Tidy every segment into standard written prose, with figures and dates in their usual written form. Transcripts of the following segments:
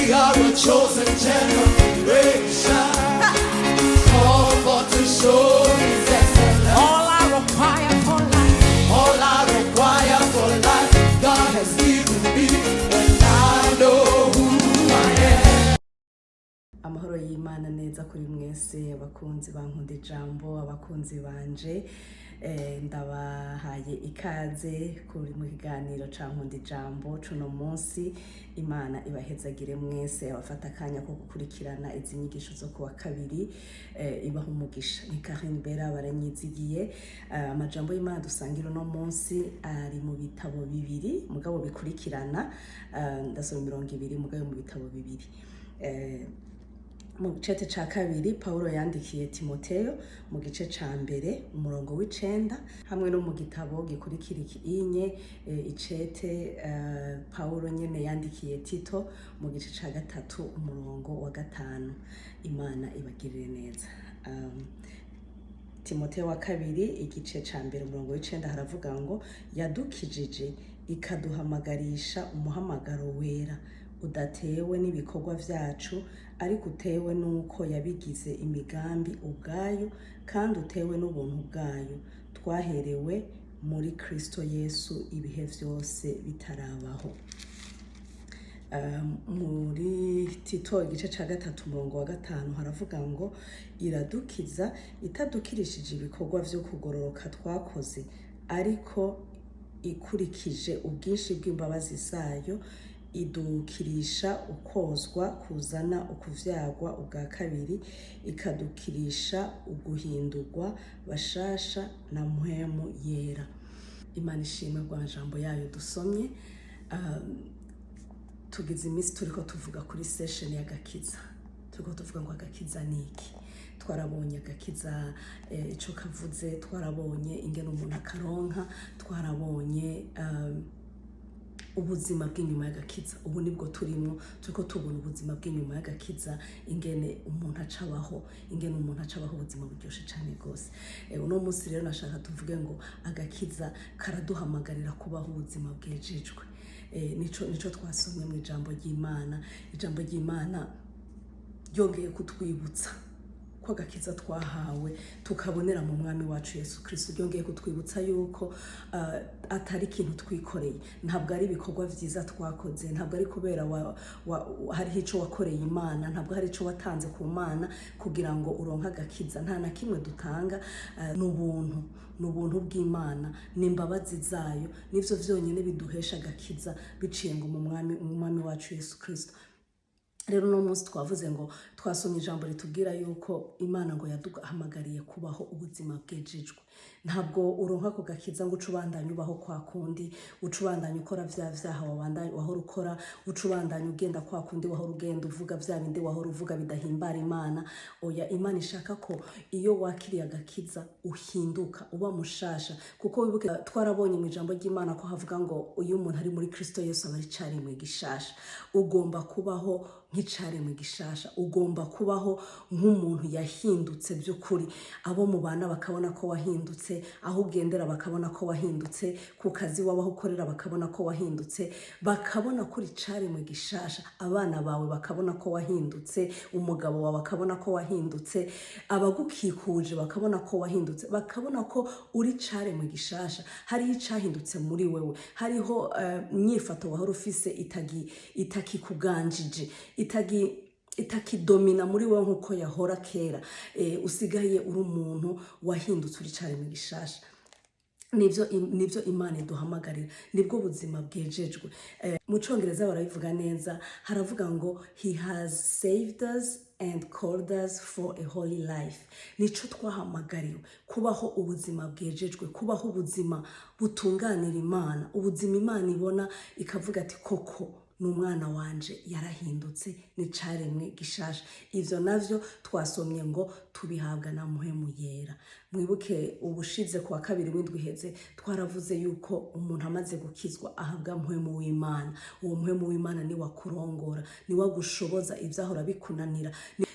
We are a chosen generation, called for to show His excellence. All I require for life, All I require for life, God has given me, and I know who I am. Amahoro y'Imana neza kuri mwese, abakunzi bankunda ijambo, abakunzi banje. Ndabahaye ikaze kuri mu kiganiro ca Nkunda Ijambo cuno munsi. Imana ibahezagire mwese abafata akanya ko gukurikirana izi nyigisho zo kuwa kabiri. Ibaha umugisha. Ni Karin Bera baranyizigiye. Amajambo y'Imana dusangira uno munsi ari mu bitabo bibiri mugabo bikurikirana. Ndasoma 20 mugabo mu bitabo bibiri. Mu gice ca kabiri Paulo yandikiye Timoteyo, mu gice ca mbere umurongo w'9, hamwe no mu gitabo gikurikira inye, icete Paulo nyene yandikiye Tito, mu gice ca gatatu umurongo wa 5. Imana ibagirire neza. Timoteyo wa kabiri, igice ca mbere umurongo w'9, haravuga ngo: "Yadukijije ikaduhamagarisha umuhamagaro wera udatewe n'ibikorwa vyacu, ariko utewe n'uko yabigize imigambi ubwayo, kandi utewe n'ubuntu bwayo twaherewe muri Kristo Yesu ibihe vyose bitarabaho." Muri Tito, igice ca gatatu umurongo wa 5, haravuga ngo: "Iradukiza itadukirishije ibikorwa vyo kugororoka twakoze, ariko ikurikije ubwinshi bw'imbabazi zayo idukirisha ukozwa kuzana ukuvyagwa ubwa kabiri, ikadukirisha uguhindurwa bashasha na Mpwemu Yera." Imana ishimwe rwa jambo yayo dusomye. Tugize iminsi turiko tuvuga kuri session y'agakiza, turiko tuvuga ngo agakiza ni iki. Twarabonye agakiza ico kavuze, twarabonye ingene umuntu akaronka, twarabonye ubuzima bw'inyuma y'agakiza. Ubu nibwo turimo, turiko tubona ubuzima bw'inyuma y'agakiza, ingene umuntu acabaho, ingene umuntu acabaho ubuzima buryoshe cane rwose. Uno munsi rero nashaka tuvuge ngo agakiza karaduhamagarira kubaho ubuzima bwejejwe. Nico twasomye mu ijambo ry'Imana. Ijambo ry'Imana ryongeye kutwibutsa ko agakiza twahawe tukabonera mu Mwami wacu Yesu Kristo. Ryongeye kutwibutsa yuko atari ikintu twikoreye, ntabwo ari ibikorwa vyiza twakoze, ntabwo ari kubera hariho ico wakoreye Imana, ntabwo hari ico watanze ku Mana kugira ngo uronke agakiza. Nta na kimwe dutanga. Ni ubuntu, ni ubuntu bw'Imana, ni imbabazi zayo, nivyo vyonyine biduhesha agakiza biciye ngo mu Mwami wacu Yesu Kristo. Rero uno munsi twavuze ngo twasomye ijambo ritubwira yuko Imana ngo yaduhamagariye kubaho ubuzima bwejejwe. Ntabwo uronka ako gakiza ngo uce ubandanye ubaho kwa kundi, uce ubandanye ukora vya vyaha wahora ukora, uce ubandanye ugenda kwa kundi wahora ugenda, uvuga vya bindi wahora uvuga bidahimbara Imana. Oya, Imana ishaka ko iyo wakiriye agakiza uhinduka, uba mushasha, kuko wibuke twarabonye mu ijambo ry'Imana ko havuga ngo iyo umuntu ari muri Kristo Yesu aba ari icaremwe gishasha. Ugomba kubaho nk'icaremwe gishasha, ugomba kubaho nk'umuntu yahindutse by'ukuri. Abo mubana bakabona ko wahindutse, aho ugendera bakabona ko wahindutse, ku kazi wabaho ukorera bakabona ko wahindutse, bakabona ko uri icaremwe gishasha. Abana bawe bakabona ko wahindutse, umugabo wawe akabona ko wahindutse, abagukikuje bakabona ko wahindutse, bakabona ko uri icaremwe gishasha. Hariho icahindutse muri wewe, hariho inyifato wahora ufise itakikuganjije, itakidomina muri wowe nk'uko yahora kera. Usigaye uri umuntu wahindutse, uri icaremwe gishasha. Nivyo Imana iduhamagarira, nibwo buzima bwejejwe. Mu Congereza barabivuga neza, haravuga ngo: "He has saved us and called us for a holy life." Nico twahamagariwe, kubaho ubuzima bwejejwe, kubaho ubuzima butunganira Imana, ubuzima Imana ibona ikavuga ati: "Koko ni umwana wanje, yarahindutse, ni caremwe gishasha." Ivyo navyo twasomye ngo tubihabwa na Muhemu Yera. Mwibuke ubushize kuwa kabiri w'indwi iheze twaravuze yuko umuntu amaze gukizwa ahabwa Muhemu w'Imana. Uwo Muhemu w'Imana ni wakurongora, ni wagushoboza ivyahora bikunanira,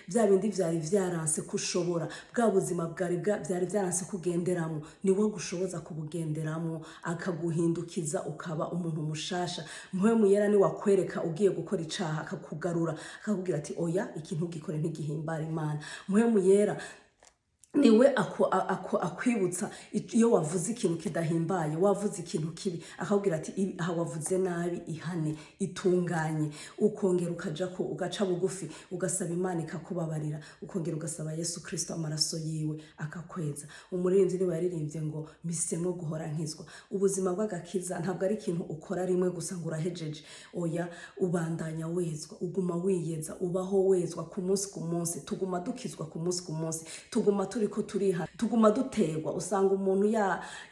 bya bindi vyari vyaranse ko ushobora, bwa buzima bwari vyari vyaranse kugenderamo, ni kubugenderamo, akaguhindukiza ukaba umuntu mushasha. Muhemu Yera ni wakwereka akwereka ugiye gukora icaha, akakugarura, akakubwira ati: "Oya, ikintu ugikore ntigihimbara Imana." Mpwemu Yera niwe akwibutsa iyo wavuze ikintu kidahimbaye, wavuze ikintu kibi, akakubwira ati: "Aha wavuze nabi, ihane, itunganye." Ukongera ukaja ko ugaca bugufi, ugasaba Imana ikakubabarira, ukongera ugasaba Yesu Kristo amaraso yiwe akakweza. Umuririmbyi niwe yaririmbye ngo: "Mpisemwo guhora nkizwa." Ubuzima bw'agakiza ntabwo ari ikintu ukora rimwe gusa ngo urahejeje. Oya, ubandanya wezwa, uguma wiyeza, ubaho wezwa ku munsi ku munsi. Tuguma dukizwa ku munsi ku munsi, tuguma turiko turiha, tuguma duterwa. Usanga umuntu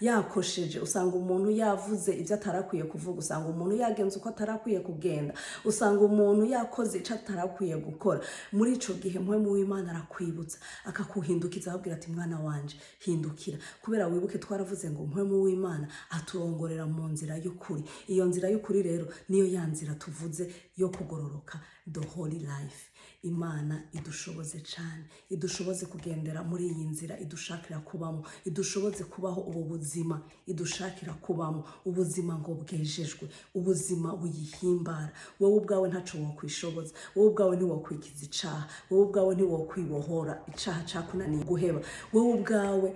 yakosheje, usanga umuntu yavuze ibyo atarakwiye kuvuga, usanga umuntu yagenze uko atarakwiye kugenda, usanga umuntu yakoze icyo atarakwiye gukora. Muri ico gihe Mpwemu w'Imana arakwibutsa, akakuhindukiza, akabwira ati: "Mwana wanje, hindukira." Kubera wibuke twaravuze ngo Mpwemu w'Imana aturongorera mu nzira y'ukuri. Iyo nzira y'ukuri rero niyo ya nzira tuvuze yo kugororoka, the holy life. Imana idushoboze cyane, idushoboze kugendera muri iyi nzira idushakira kubamo, idushoboze kubaho ubu buzima idushakira kubamo, ubuzima ngo bwejejwe, ubuzima buyihimbara. Wowe ubwawe ntaco wokwishoboza, wowe ubwawe ntiwokwikiza icaha, wowe ubwawe ntiwokwibohora icaha cakunaniye guheba, wowe ubwawe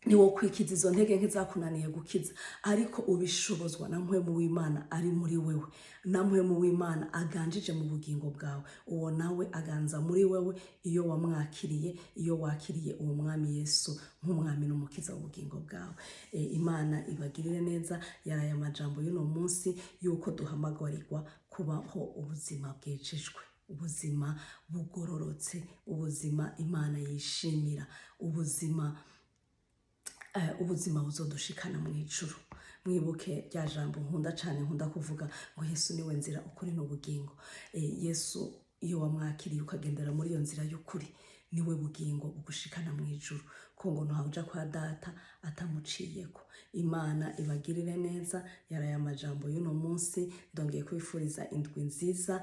ntiwokwikiza izo ntege nke zakunaniye gukiza, ariko ubishobozwa na Mpwemu w'Imana ari muri wewe, na Mpwemu w'Imana aganjije mu bugingo bwawe. Uwo nawe aganza muri wewe iyo wamwakiriye, iyo wakiriye uwo Mwami Yesu nk'Umwami n'Umukiza w'ubugingo bwawe. Imana ibagirire neza. Yaraye amajambo y'uno munsi y'uko duhamagarirwa kubaho ubuzima bwejejwe, ubuzima bugororotse, ubuzima Imana yishimira, ubuzima buzodushikana mu ijuru. Mwibuke rya jambo nkunda cyane, nkunda kuvuga ngo: "Yesu niwe nzira, ukuri n'ubugingo." Yesu iyo wamwakiriye ukagendera muri iyo nzira y'ukuri, niwe bugingo bugushikana mu ijuru, ko ngo ntawe kwa Data atamuciyeko. Imana ibagirire neza. Yaraye amajambo y'uno munsi. Ndongeye kwifuriza indwi nziza.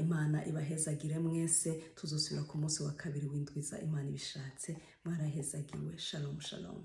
Imana ibahezagire mwese. Tuzosubira ku munsi wa kabiri w'indwiza, Imana ibishatse. Mwarahezagiwe. Shalom, shalom.